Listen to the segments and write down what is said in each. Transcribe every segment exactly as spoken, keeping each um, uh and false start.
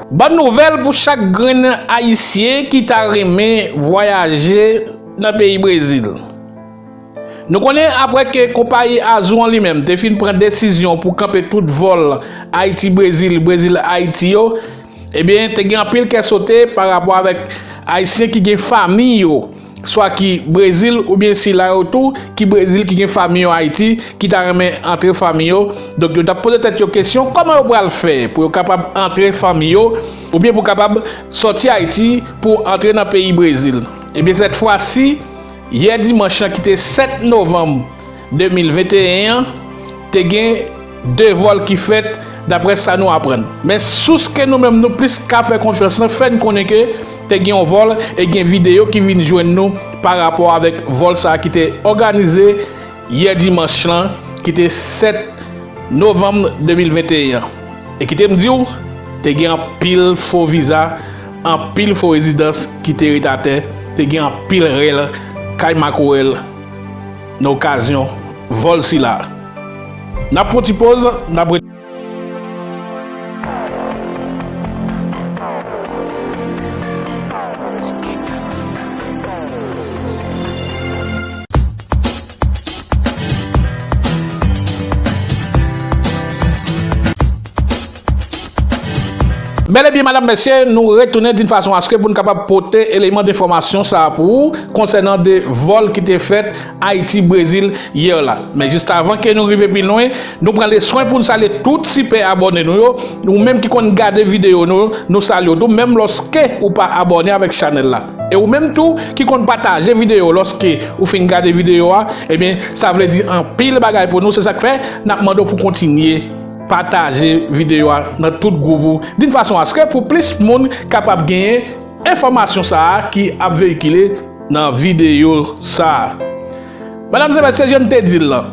Bòn nouvèl pou chak grenn Ayisyen ki ta renmen vwayaje nan peyi Brezil. Nou konnen apre ke konpayi Azul an li menm te fin pran desizyon pou kanpe tout vòl Ayiti-Brezil, Brezil-Ayiti yo, ebyen, te gen anpil kè sote pa rapò avèk Ayisyen ki gen fanmi yo, swa ki Brezil oubyen sila yo tou ki Brezil ki gen fanmi yo Ayiti, ki ta renmen antre fanmi yo. Donk, yo t ap poze tèt yo kesyon, kòman yo pral fè pou yo kapab antre fanmi yo, oubyen pou kapab sòti Ayiti pou antre nan peyi Brezil. Ebyen, sèt fwa si, yè dimanch lan ki te sèt novanm de mil venteyen an, te gen de vòl ki fèt, daprè sa nou aprann. Men sous ke nou menm nou plis ka fè konfyans lan fè n konnen ke te gen yon vòl e gen videyo ki vin jwenn nou pa rapò avèk vòl sa a ki te òganize yè dimanch lan, ki te sèt novanm de mil venteyen an. E kite m di w, te gen anpil fo viza, anpil fo rezidans ki te ret atè, te gen anpil rèl kay makorèl nan okazyon vòl sila. N ap pran ti poz, n ap ret. Bèl e byen, madam, mesye, nou retounen d'une façon à ce que pou n kapab pote eleman de enfòmasyon sa a pou ou konsènan de vòl ki te fèt Ayiti, Brezil, yè la. Men jis avan ke nou rive pi lwen, nou pran le swen pou n salye tout sipè abòne nou yo. Ou menm ki konn gade videyo nou, nou salye w tou, menm lòske ou pa abòne avèk chanèl la. E ou menm tou ki konn pataje videyo lòske ou fin gade videyo a, ebyen, sa vle di anpil bagay pou nou. Se sa k fè n ap mande w pou kontinye pataje videyo a nan tout gwoup ou, d'une façon à ce que pou plis moun kapab genyen enfòmasyon sa a ki ap veyikile nan videyo sa a. Medam e mesye, jan m te di l lan,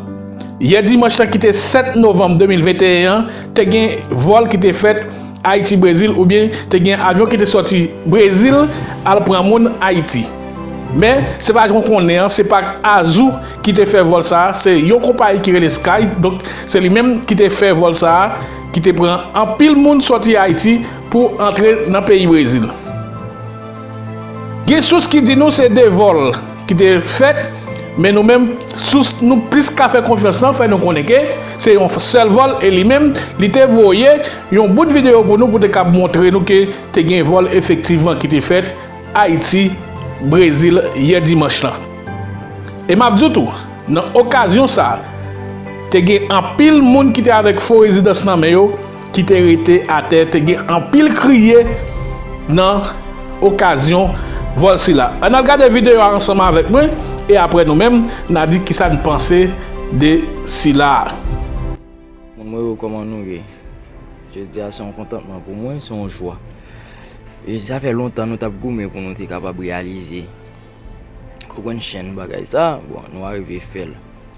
yè dimanch lan ki te sèt novanm de mil venteyen an, te gen vòl ki te fèt Ayiti Brezil, oubyen te gen avyon ki te sòti Brezil al pran moun Ayiti. Men se pa jan w konnen an, se pa Azul ki te fè vòl sa a, se yon konpayi ki rele Sky, donk se li menm ki te fè vòl sa a, ki te pran anpil moun sòti Ayiti pou antre nan peyi Brezil. Gen sous ki di nou se de vòl ki te fèt, men nou menm, sous nou plis ka fè konfyans lan fè nou konnen ke se yon sèl vòl, e li menm, li te voye yon bout videyo pou nou, pou te kab montre nou ke te gen vòl efektivman ki te fèt Ayiti, Brezil, yè dimanch lan. E m ap di w tou, nan okazyon sa a, te gen anpil moun ki te avèk fo rezidans nan men yo, ki te rete atè, te gen anpil kriye nan okazyon vòl sila. Ann al gade videyo a ansanm avèk mwen, e apre nou menm, n a di kisa n panse de sila a. Moun mwen yo, kòman nou ye? Jodi a se yon kontantman pou mwen, se yon jwa. E sa fè lontan nou t ap goumen pou nou te kapab reyalize konprann chenn bagay sa, bon, nou arive fè l.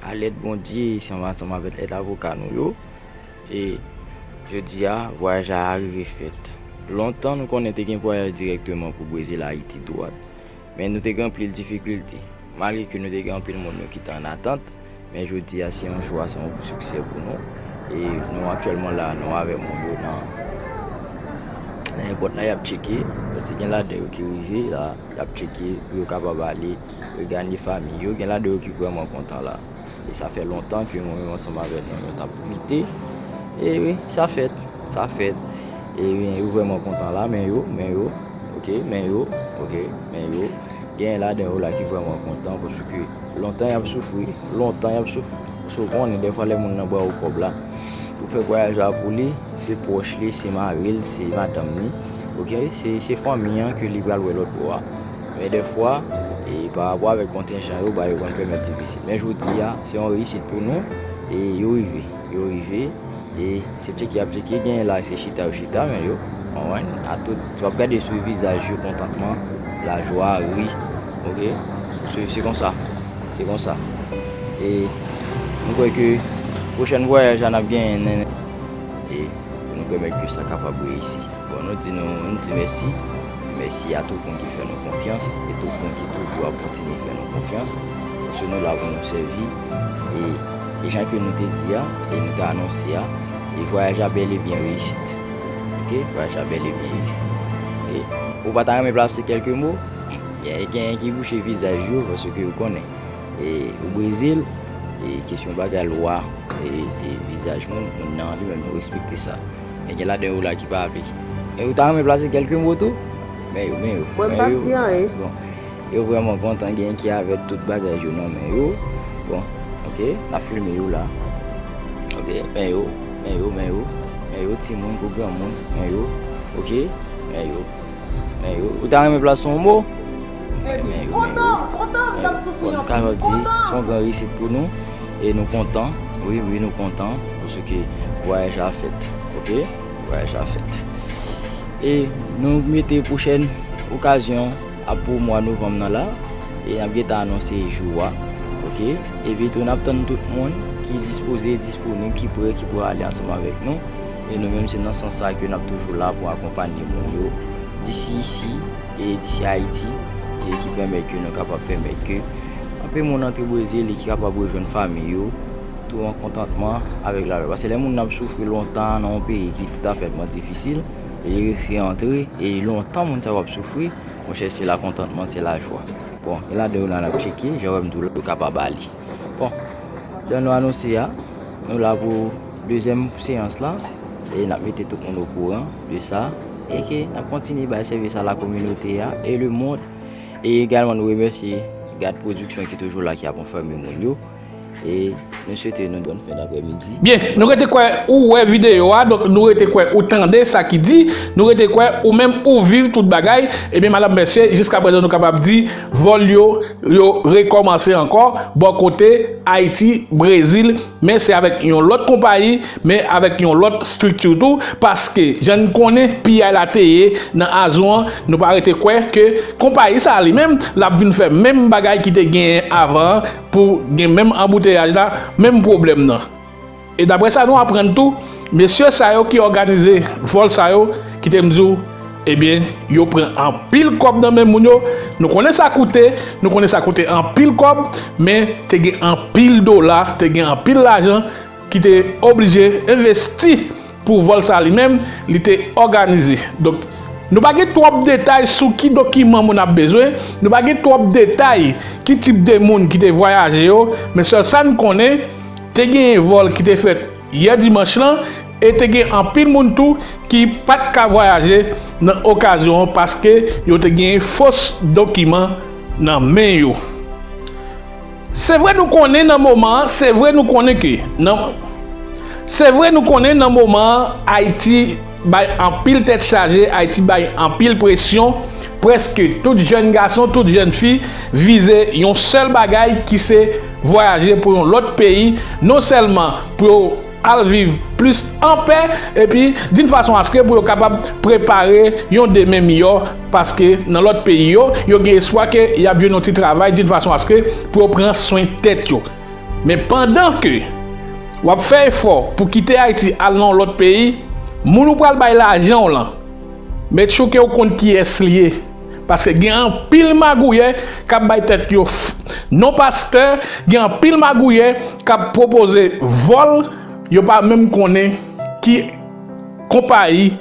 A lèd Bondye, ansanm, ansanm avèk èd avoka nou yo, e jodi a, vwayaj la arive fèt. Lontan, nou konnen te gen vwayaj dirèkteman pou Brezil, Ayiti, dwat, men nou te gen anpil difikilte. Malgre ke nou te gen anpil moun nou ki te an atant, men jodi a, se yon jwa, se yon siksè pou nou. E nou aktyèlman la, nou avèk moun yo nan, nan èpòt la, y ap tcheke, paske gen ladan yo ki rive la, y ap tcheke pou yo kapab ale reganye fanmi yo. Gen ladan yo ki vrèman kontan la. E sa fè lontan ke mwen menm ansanm avèk nou, nou t ap lite. E wi, sa fèt, sa fèt. E wi, yo vrèman kontan la, men yo, men yo, oke, men yo, oke, men yo. Gen ladan yo la ki vrèman kontan, paske lontan y ap soufri, lontan y ap soufri. Paske w konnen, dèfwa lè moun nan ba w kòb la, pou fè vwayaj la pou li, se pwòch li, se mari l, se madanm li, oke, se, se fanmi an ke li pral wè lòt bò a. Men dèfwa, e pa rapò avèk kontenjan yo, ba yo konn pèmèt difisil. Men jodi a, se yon reyisit pou nou, e yo rive, yo rive, e se tcheke y ap tcheke, genyen la, se chita yo chita, men yo, konprann, a tout, w ap gade sou vizaj yo kontantman, lajwa, ri, oke? Se, se konsa, se konsa. E m kwè ke pwochèn vwayaj la, n ap genyen, e pou nou pèmèt ke sa kapab reyisi. Bon, nou di nou, nou di mèsi. Mèsi a tout moun ki fè nou konfyans e tout moun ki toujou ap kontinye fè nou konfyans. Paske nou la pou nou sèvi. E, e jan ke nou te di a, e nou te anonse a, e vwayaj la bèl e byen reyisit. Ok, vwayaj la bèl e byen isi. E, ou pa ta renmen plase kèlke mo? Gen, gen ki bouche vizaj yo, paske ou konnen. E, o Brezil, e, kesyon bagay lwa, e, e, vizaj moun, moun nan li menm, nou respekte sa. Men gen ladan yo la ki pa vle. E ou ta renmen plase kèlke mo tou? Men yo, men yo, Mwen men pa yo. Di anyen. Bon. Yo vrèman kontan, gen ki avè tout bagay yo nan men yo. Bon, ok, n ap filme yo la. Ok, men yo, men yo, men yo, men yo, timoun kou granmoun, men yo, ok, men yo, men yo. Ou ta renmen plase yon mo? Men yo, men yo. Kontan, kontan, m t ap soufri anpil, kontan. Se yon gran reyisit pou nou, e nou kontan, wi, wi, nou kontan, paske vwayaj la fèt, ok, vwayaj la fèt. E nou mete pwochèn okazyon ap pou mwa novanm nan la, e n ap gentan anonse jou a, ok? Epi tou, n ap tann tout moun ki dispoze, disponib, ki prè, ki prè ale ansanm avèk nou. E nou menm, se nan sans sa ke n ap toujou la pou akonpanye moun yo disi isi, e disi Ayiti, e ki pèmèt ke nou kapab pèmèt ke anpil moun antre Brezil e ki kapab rejwenn fanmi yo tou an kontantman avèk lapè. Paske lè moun nan ap soufri lontan nan yon peyi ki toutafètman difisil, e li resi antre, e lontan moun sa yo ap soufri, monchè, se lakontantman, se lajwa. Bon, e ladan yo la n ap tcheke, jan w wè m tou la, yo kapab ale. Bon, jan nou anonse a, nou la pou dezyèm seyans la, e n ap mete tout moun okouran de sa, e ke n ap kontinye bay sèvis a la kominote a, e le mond, e egalman nou remèsye Gad Pwodiksyon ki toujou la, ki ap anfòme moun yo. E nou swete nou bòn fen daprèmidi. Byen, nou rete kwè ou wè videyo a, donk nou rete kwè ou tande sa ki di, nou rete kwè ou menm ou viv tout bagay. Ebyen, madanm, mesye, jiskaprezan nou kapab di vòl yo, yo rekòmanse ankò bò kote Ayiti, Brezil, men se avèk yon lòt konpayi, men avèk yon lòt estrikti tou, paske jan n konnen piyay la te ye nan Azou an, nou pa rete kwè ke konpayi sa a li menm, l ap vin fè menm bagay ki te genyen avan an, pou gen menm anbouteyaj la, menm pwoblèm nan. E daprè sa nou aprann tou, mesye sa yo ki òganize vòl sa yo, kite m di w, ebyen, yo pran anpil kòb nan men moun yo. Nou konnen sa koute, nou konnen sa koute anpil kòb, men te gen anpil dola, te gen anpil lajan ki te oblije envesti pou vòl sa li menm, li te òganize. Donk, nou pa gen twòp detay sou ki dokiman moun ap bezwen, nou pa gen twòp detay ki tip de moun ki te vwayaje yo, men sèl sa n konnen, te genyen vòl ki te fèt yè dimanch lan, e te gen anpil moun tou ki pa t ka vwayaje nan okazyon an paske yo te genyen fos dokiman nan men yo. Se vre nou konnen nan moman an, se vre nou konnen ke nan, se vre nou konnen nan moman an, Ayiti bay anpil tèt chaje, Ayiti bay anpil presyon. Prèske tout jèn gason, tout jèn fi vize yon sèl bagay ki se vwayaje pou yon lòt peyi, non sèlman pou yo al viv plis anpè, epi d'une façon à ce que pou yo kapab prepare yon demen miyò, paske nan lòt peyi yo, yo gen espwa ke y ap jwenn yon ti travay d'une façon à ce que pou yo pran swen tèt yo. Men pandan ke w ap fè efò pou kite Ayiti al nan yon lòt peyi, moun ou pral bay lajan w lan, make sure ke w konn kiyès li ye. Paske gen anpil magouyè k ap bay tèt yo f-, non pastè, gen anpil magouyè k ap pwopoze vòl, yo pa menm konnen ki konpayi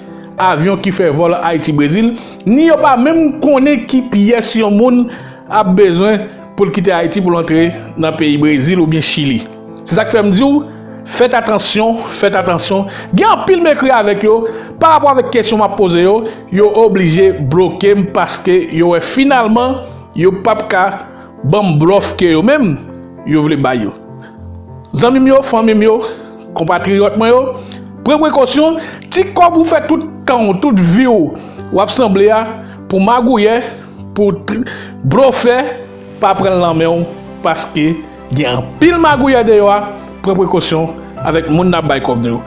avyon ki fè vòl Ayiti Brezil, ni yo pa menm konnen ki pyès yon moun ap bezwen pou l kite Ayiti pou l antre nan peyi Brezil oubyen Chili. Se sa k fè m di w, fèt atansyon, fèt atansyon. Gen anpil m ekri avèk yo, pa rapò avèk kesyon m ap poze yo, yo oblije bloke m paske yo wè finalman yo p ap ka ban m blòf ke yo menm yo vle bay yo. Zanmi m yo, fanmi m yo, konpatriyòt mwen yo, pran prekosyon, ti kòb ou fè tout tan w, tout vi w, w ap sanble a, pou magouyè, pou tr-, blofè, pa pran l nan men w, paske gen anpil magouyè deyò a, pran prekosyon avèk moun n ap bay kòb yo.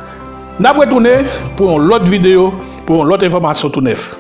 N ap retounen pou yon lòt videyo, pou yon lòt enfòmasyon tou nèf.